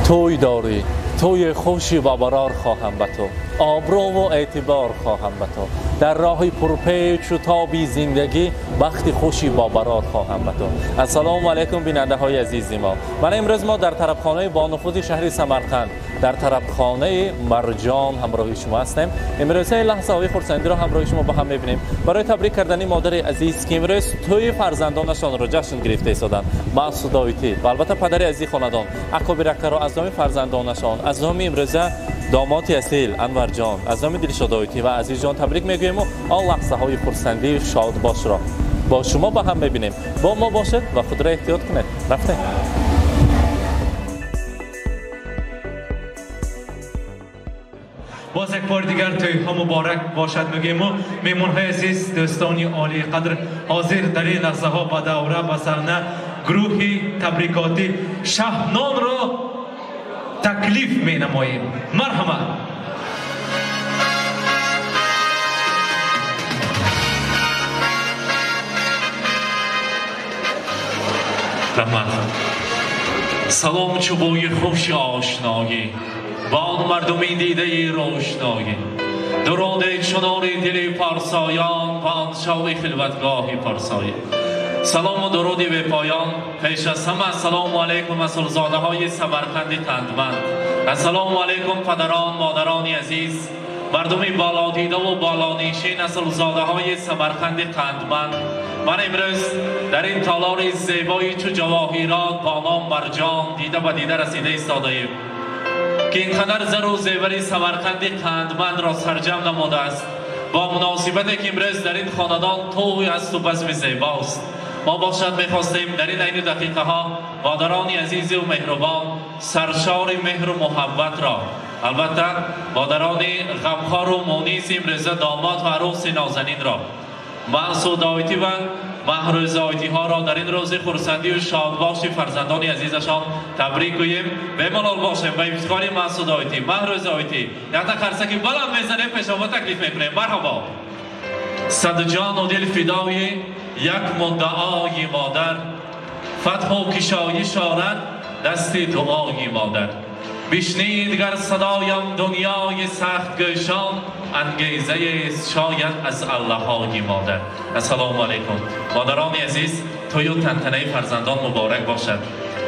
Тӯй дорӣ, тӯи хуши ва барор хоҳам ба ту, обрӯ ва эътибор хоҳам ба ту, дар роҳи пурпечу тоби зиндагӣ бахти хуши бо барор хоҳам ба ту. Ассалому алайкум, бинандаҳои азизи мо. Ман имрӯз мо дар тарабхонаи бонуфузи шаҳри Самарқанд, дар тарабхонаи Марҷон ҳамроҳи шумо ҳастем. Имрӯзаи лаҳзаҳои хурсандиро ҳамроҳи шумо ба ҳам мебинем барои табрик кардани модари азиз, ки имрӯз тӯи фарзандонашонро ҷашн гирифта истоданд. Маъсуд Оитӣ ва албатта падари азизи хонадон Акобиракаро аз номи фарзандонашон, аз номи имрӯза домоди асил Анварҷон, аз номи Дилшод Оитӣ ва Азизҷон табрик мегӯем ва он лаҳзаҳои хурсандию шодбошро бо шумо ба ҳам мебинем. Бо мо бошед ва худро эҳтиёт кунед. Рафтем. Боз як бор дигар тӯйҳо муборак бошад мегӯем. Меҳмонҳои азиз, дӯстони олии қадр, ҳозир дар ин лаҳзаҳо ба давра, ба саҳна гурӯҳи табрикотӣ Шаҳнонро таклиф менамоем. Марҳамат. Раҳмат. Салом чу бӯи хуши ошноӣ ва он мардуми дидаи рӯшноӣ, дуруди чунори дили парсоён ва он шоҳи хилватгоҳи парсоӣ. Салому дуруди бепоён. Пеш аз ҳама ассалому алайкум асулзодаҳои Самарқанди тандманд. Ассалому алайкум падарон, модарони азиз, мардуми болодидаву болонишин, асулзодаҳои Самарқанди қандманд. Ман имрӯз дар ин толори зебои чу ҷавоҳирот бо ном Марҷон дида ба дида расида истодаем, ки ин қадар зару зевари Самарқанди қандмандро сарҷам намудааст. Бо муносибате ки имрӯз дар ин хонадон тӯй асту базми зебост, мо бошад мехостем дар ин айни дақиқаҳо модарони азизу меҳрубон саршори меҳру муҳаббатро, албатта модарони ғамхору муниси имрӯза домод ва арӯси нозанинро, Маъсуд Оитӣ ва Маҳрӯз Оитиҳоро дар ин рӯзи хурсандию шодбоши фарзандони азизашон табрик гӯем. Бемалол бошем ба ифтихори Маъсуд Оитӣ, Маҳрӯз Оитӣ якта қарсаки баланд мезанем, пешома таклиф мекунем. Марҳабо. Садҷону дил фидои як муддаои модар, фатҳу кишоиш орад дасти дуои модар. Бишнид гар садоям дунёи сахтгӯшон, ангезае шояд аз аллаҳои модар. Ассалому алайкум. Модарони азиз, тӯю тантанаи фарзандон муборак бошад.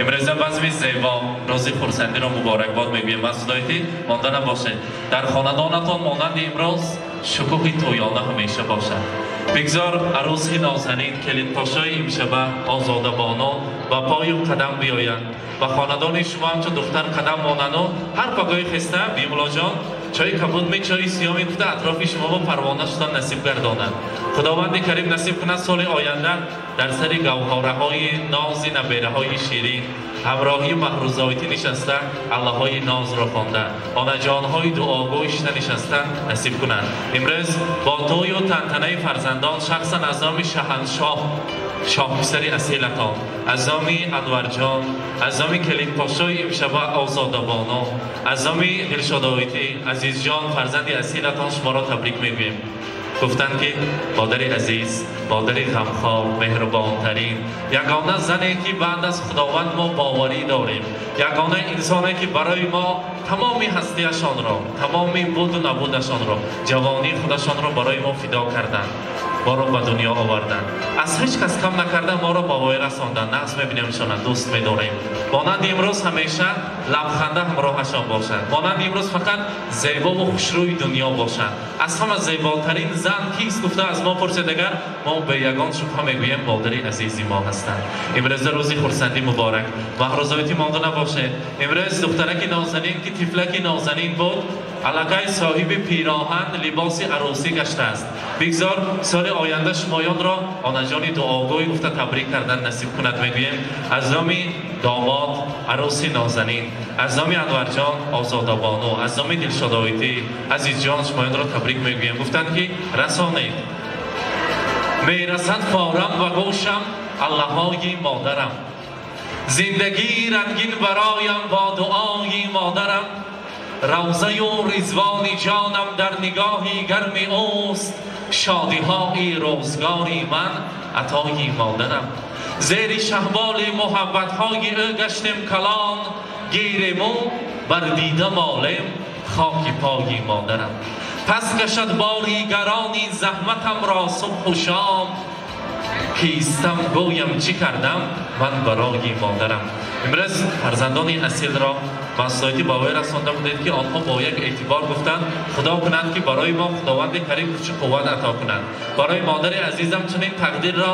Имрӯза базми зебо, рӯзи хурсандиро муборакбод мегӯем. Маъсуд Оитӣ, монда набошед. Дар хонадонатон монанди имрӯз шукӯҳи тӯёна ҳамеша бошад. Бигзор арӯси нозанин, келинпошои имшаба Озодабоно ба пою қадам биёянд. Ба хонадони шумо ҳамчун духтар қадам монанду ҳар пагоҳи хиста бимулоҷон чойи кабуд ми, чойи сиёҳ ми гуфта атрофи шумо бо парвона шудан насиб гардонад. Худованди карим насиб кунад соли оянда дар сари гавҳораҳои нози набераҳои ширин ҳамроҳии Маҳрӯз Оитӣ нишаста аллаҳои нозро хонда, онаҷонҳои дуогӯй шида нишаста насиб кунанд. Имрӯз бо тӯю тантанаи фарзандон шахсан аз номи шаҳаншоҳ, шоҳписари асилатон, аз номи Анварҷон, аз номи келинпошои имшаба Озодабоно, аз номи Дилшод Оитӣ, Азизҷон, фарзанди асилатон шуморо табрик мегӯем. Гуфтанд ки модари азиз, модари ғамхор, меҳрубонтарин, ягона зане ки баъд аз Худованд мо боварӣ дорем, ягона инсоне ки барои мо тамоми ҳастиашонро, тамоми буду набудашонро, ҷавонии худашонро барои мо фидо карданд, моро ба дунё оварданд, аз ҳеҷ кас кам накарда моро ба воя расонданд. Нағз мебинемшона, дӯст медорем. Монанди имрӯз ҳамеша лабханда ҳамроҳашон бошад, монанди имрӯз фақат зебову хушрӯи дунё бошад. Аз ҳама зеботарин зан кист гуфта аз мо пурсед, агар мо бе ягон шубҳа мегӯем модари азизи мо ҳастанд. Имрӯза рӯзи хурсандӣ муборак. Маҳрӯз Оитӣ монда набошед. Имрӯз духтараки нозанин ки тифлаки нозанин буд, аллакай соҳиби пироҳан, либоси арӯсӣ гаштааст. Бигзор соли оянда шумоёнро онаҷони дуогӯй гуфта табрик кардан насиб кунад мегӯем. Аз номи домод, арӯси нозанин, аз номи Анварҷон, Озодабону, аз номи Дилшод Оитӣ, Азизҷон шумоёнро табрик мегӯем. Гуфтанд ки расонед. Мерасад форам ва гӯшам аллаҳои модарам, зиндагӣ рангин бароям бо дуои модарам, равзаю ризвони ҷонам дар нигоҳи гарми ӯст, шодиҳои рӯзгори ман атои модарам. Зери шаҳболи муҳаббатҳои ӯ гаштем калон, гирему бар дида молем хоки пои модарам. Пас кашад бори гарони заҳматам ро субҳу шом, кистам гӯям чӣ кардам ман барои модарам. Имрӯз фарзандони асилро масоити ба вай расонда будед ки онҳо бо як эътибор гуфтанд худо кунад ки барои мо худованди карим кӯчи қувват ато кунад, барои модари азизам чунин тақдирро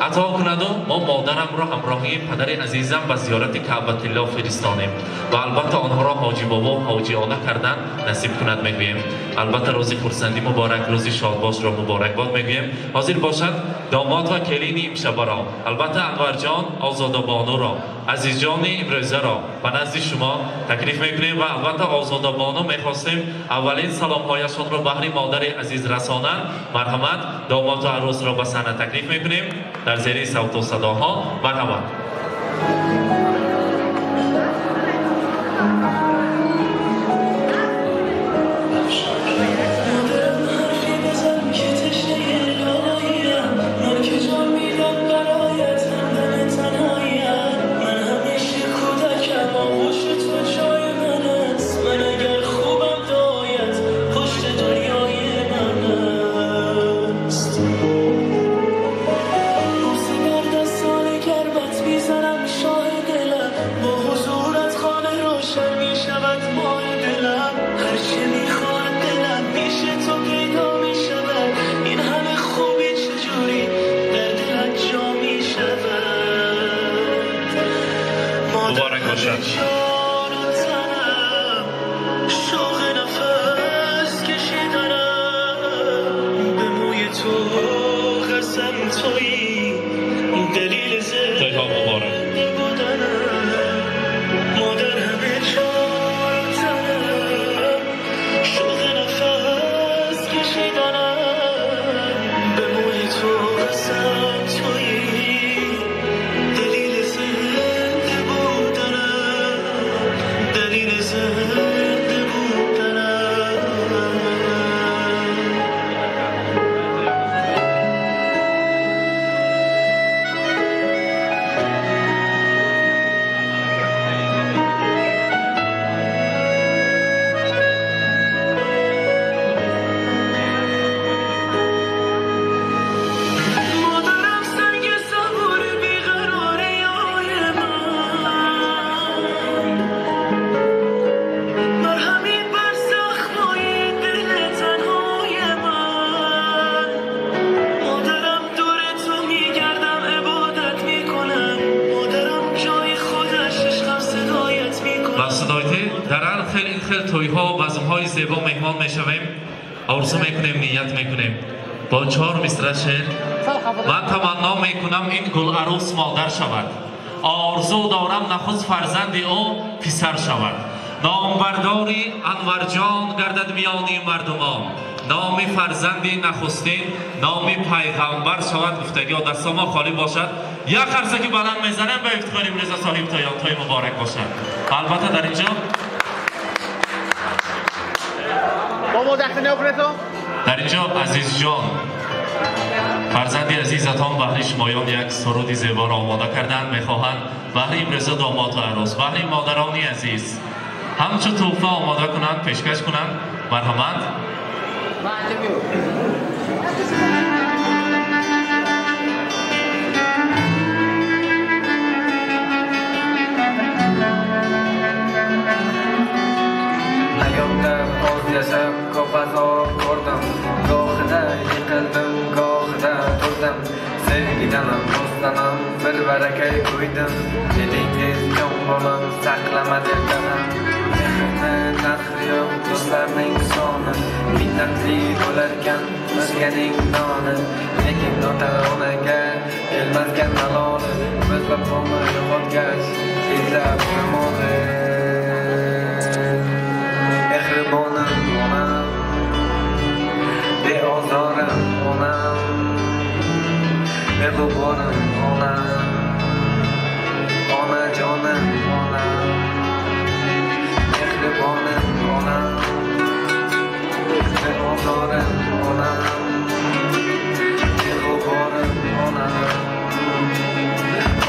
ато кунаду мо модарамро ҳамроҳии падари азизам ба зиёрати Каъбатилло фиристонем ва албатта онҳоро ҳоҷи бобо ҳоҷи она кардан насиб кунад мегӯем. Албатта рӯзи хурсандӣ муборак, рӯзи шодбошро муборакбод мегӯем. Ҳозир бошад домод ва келини имшабаро, албатта Анварҷон Озодабонуро, азизҷони имрӯзаро ба назди шумо таклиф мекунем ва албатта Озодабону мехостем аввалин саломҳояшонро баҳри модари азиз расонанд. Марҳамат, домоду арӯсро ба саҳна таклиф мекунем дар зери савту садоҳо. Марҳамат. Зебо меҳмон мешавем, орзу мекунем, ният мекунем бо 4 мисра шеър. Ман таманно мекунам ин гуларӯс модар шавад, орзу дорам нахуст фарзанди ӯ писар шавад. Номбардори Анварҷон гардад миёни мардумон, номи фарзанди нахустин номи пайғамбар шавад. Гуфтагиҳо дастҳо холӣ бошад, як қарсаки баланд мезанем ба ифтихори Мирзо соҳиб той муборак бошад. Албатта дар инҷо дар инҷо азизҷон фарзанди азизатон баҳри шумоён як суруди зеборо омода карданд. Мехоҳанд баҳри имрӯза домоду арӯс, баҳри модарони азиз ҳамчу тӯҳфа омода кунанд, пешкаш кунанд. Марҳамат. Hayotda oz yashab ko'p azob ko'rdim, gohida yiqildim, gohida turdim. Sevgidan ham do'stdan ham bir barakay qo'ydim. Dedingiz jon bolam saqlama debdan ham. Mehrni narxi yo'q do'stlarning soni, minnatli bo'larkan o'zganing noni. Lekin ota-onaga kelmasgan maloli, biz vafoni yo'qotgach izlab zamoni. Mehribonim onam, beozorim onam, beg'uborim onam, onajonim onam, mehribonim onam, beozorim onam, beg'uborim onam,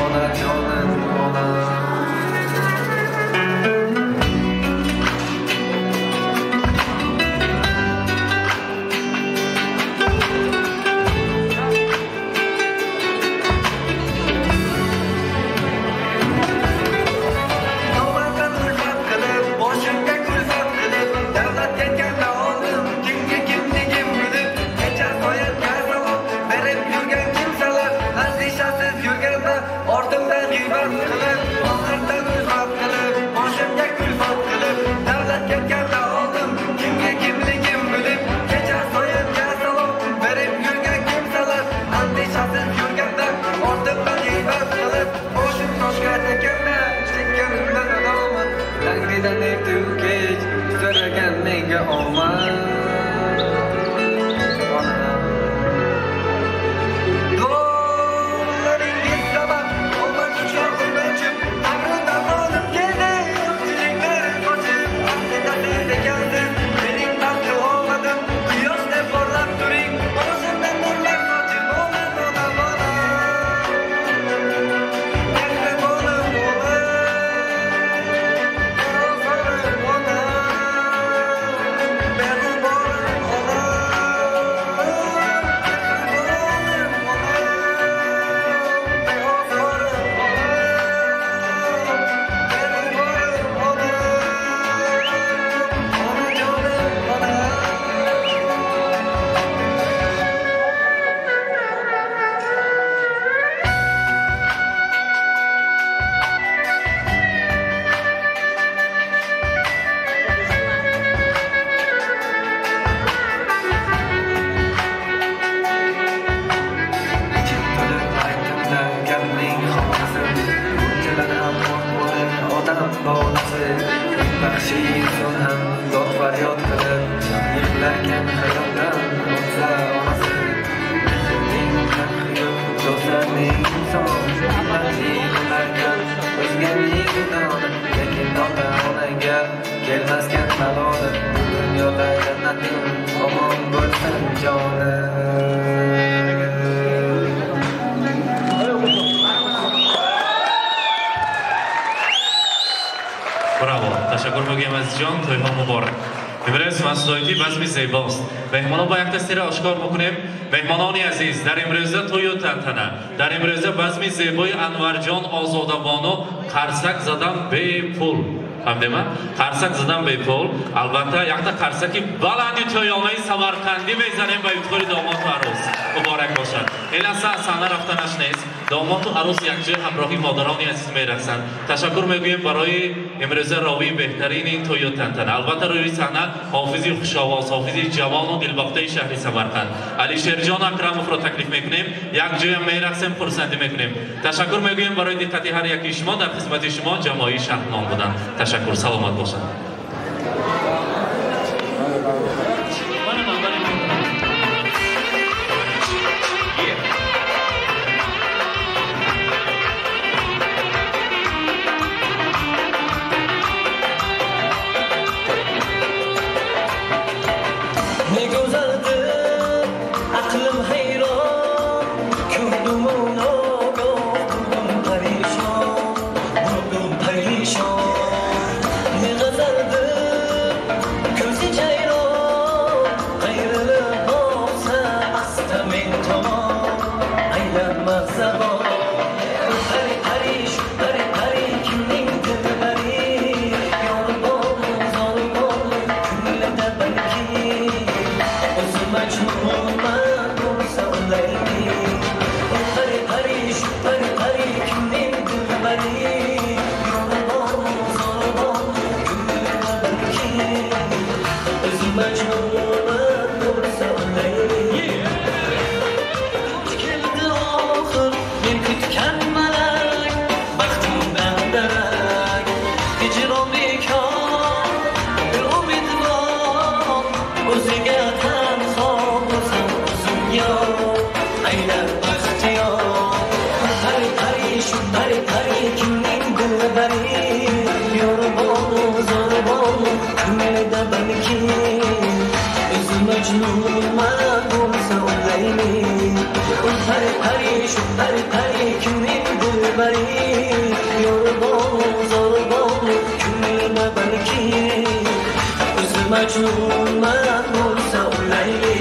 onajonim onam. Bas qilib boshim toshga tekkanda chekkanimdan nadomat Tangridan erta-yu kech so'ragan menga omad. Duolaringiz sabab omad uchun qilmachim Tangri davronim keldi yo'qchiliklar qochib Aslida siz ekansiz mening baxtli omadim Quyoshday porlab turing boshimdan nurlar sochib Onam, onam, onam Mehribonim onam Ozorim onam Mehribonim onam Mehribonim onam Ozorim onam Mehribonim onam Onajonim onam. Ichim to'lib aytdim-da gapning xonasi Bunchalar ham qo'rq bo'lar odam bolasi Baxshi inson ham dod faryod qilib Yig'larkan hayotdan o'tsa onasi Mehrning farqi yo'q do'stlarning inson Minnatli bo'larkan o'zganing noni Lekin ota-onaga kelmaskan maloli Bu dunyoda jannatim omon bo'lsin joni. Браво! Ташаккур мегӯям, азизҷон, тӯйҳо муборак. Имрӯз масъулияти базми зебост. Меҳмонон ба як тасвира ошкор мекунем. Меҳмонони азиз, дар имрӯза тӯю тантана, дар имрӯза базми зебои Анварҷон Озодабону қарсак задан бепул. Фаҳмидема? Қарсак задан бепул. Албатта, якта қарсаки баланди тӯёнаи самарқандӣ мезанем ба ифтихори домоту арӯс. Муборак бошад. Ин лаҳза аз саҳна рафтанаш нест. Домоту арӯс якҷоя ҳамроҳи модарони азиз мерақсанд. Ташаккур мегӯем барои имрӯза ровии беҳтарини ин тӯю тантана. Албатта, рӯи саҳна ҳофизи хушовоз, ҳофизи ҷавону дилбохтаи шаҳри Самарқанд Алишерҷон Акрамовро таклиф мекунем. Якҷоя мерақсем, хурсандӣ мекунем. Ташаккур мегӯем барои диққати ҳар яки шумо. Дар хизмати шумо ҷамоаи Шаҳнон буданд. Ташаккур, саломат бошанд. Ne güzeldi aklım hayran Kördüm onu buldum perişan Buldum perişan Ne güzeldi gözü ceyran Ayrılıp olsa asta men tamam Aylanmaz zaman Peri periş peri peri kimning dilbari Yorib oldi zolim oldi ko'nglida balki O'zi majnunman bo'lsa ulayli Pari pari shu pari pari kimning dilbari Yorib oldi zolim oldi ko'nglida balki O'zi majnunman bo'lsa ulayli Keldi oxir men kutgan malak Baxtimdan darak Hicron bekor bir umidvor O'ziga tanho bo'lsam o'zim yor Aylar baxtiyor Pari pari shu pari pari kimning dilbari Yorib oldi zorib oldi ko'nglida balki O'zi majnunman bo'lsa ulayli Pari pari shu pari pari kimning dilbari Yorib oldi zorib oldi ko'nglida balki O'zi majnunman bo'lsa ulayli.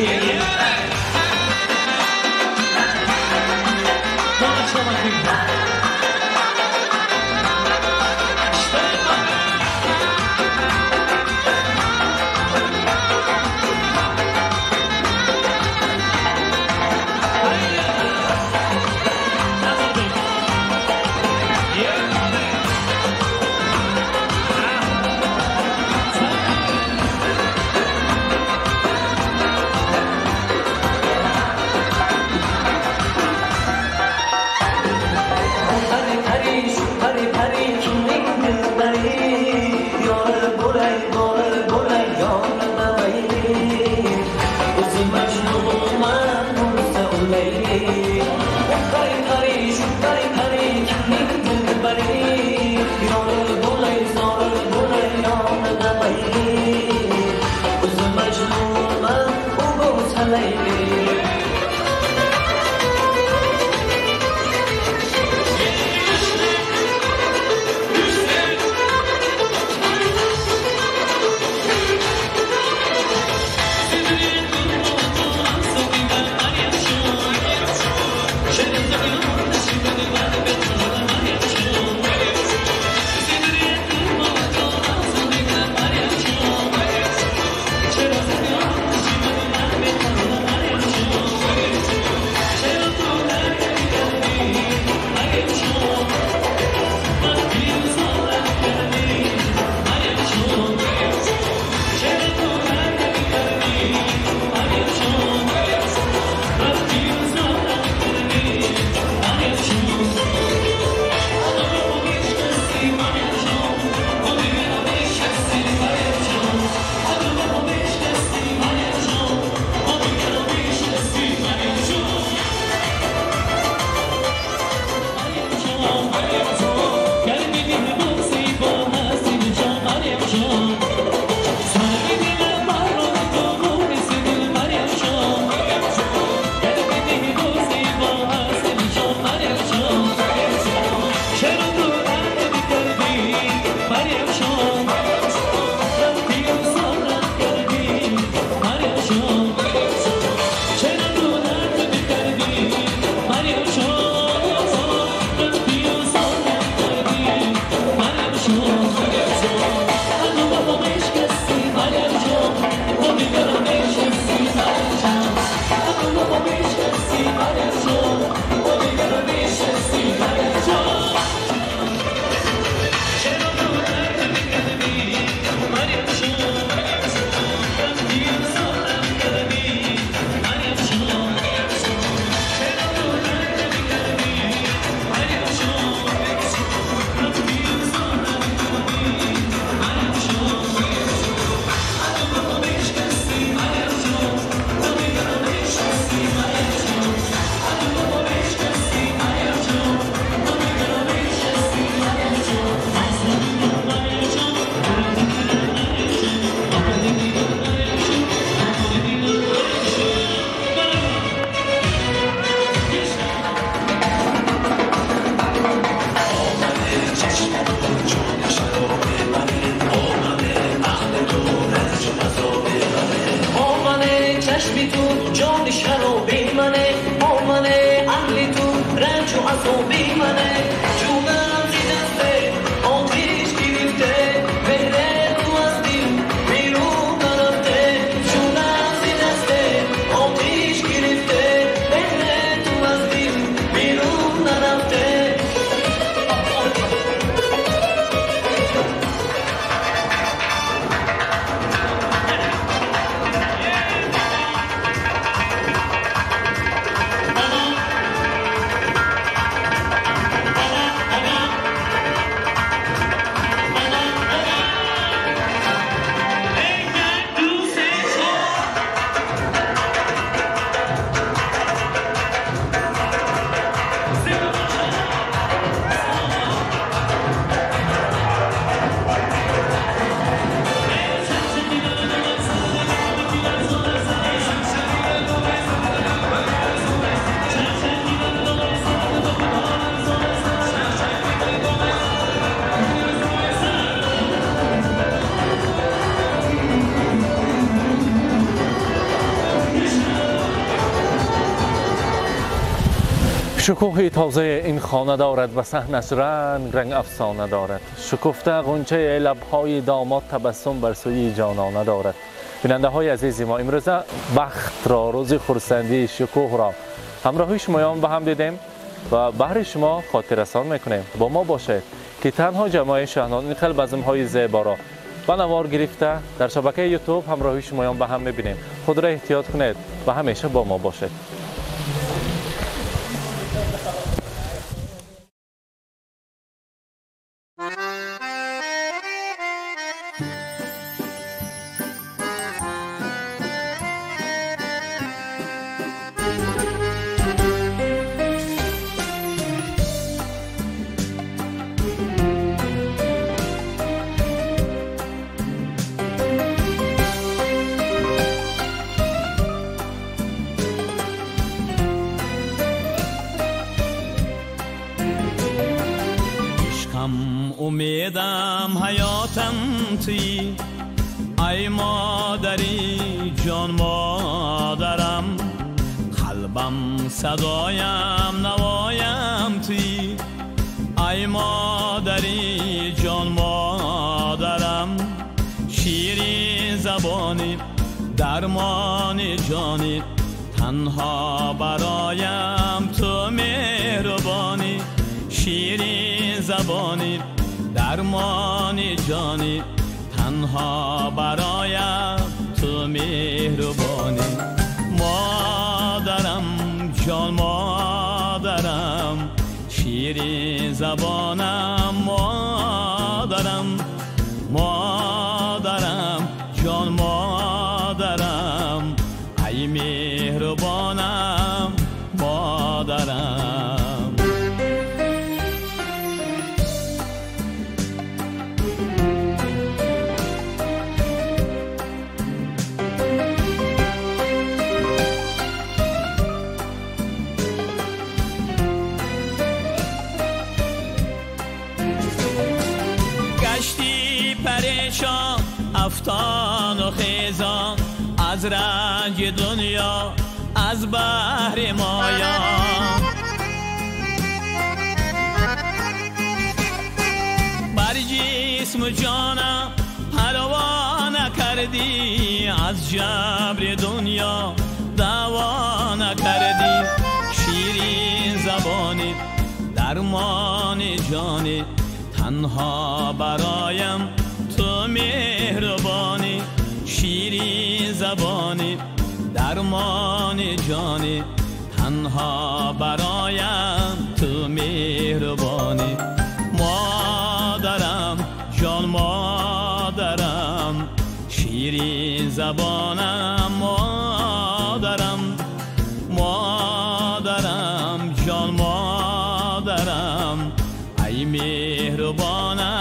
شکوه تازه این خانه دارد و صحنش رنگ رنگ افسانه دارد. شکفته غنچه لبهای داماد تبسم بر سوی جانانه دارد. بیننده های عزیزی ما امروز بخت را، روز خرسندی شکوه را همراهی شمایان به هم دیدیم و بهر شما خاطر رسان میکنیم. با ما باشه که تنها جماعه شهنان این خیل بزم های زیبا را به نوار گرفته در شبکه یوتیوب همراهی شمایان به هم میبینیم. خود را احتیاط کنید و همیشه با ما باشید. امیدم حیاتم تویی ای مادری جان مادرم، قلبم صدایم نوایم تویی ای مادری جان مادرم، شیرین زبانی درمان جانی، تنها برایم تو مهربانی، شیرین زبانی درمان جانی، تنها برایم تو مهربانی. مادرم جان مادرم، شیرین زبانم مادرم، مادرم جان مادرم، ای مهربانم مادرم. گشتی پریشان افتان و خیزان، از رنج دنیا از بحر مایا. بر جسم و جانم پروا نکردی، از جبر دنیا دوا نکردی. شیرین زبانی درمان جانی، تنها برایم تو مهربانی. شیرین زبانی درمان جانی، تنها برایم تو مهربانی. مادرم جان مادرم، شیرین زبانم مادرم، مادرم جان مادرم، ای مهربانم.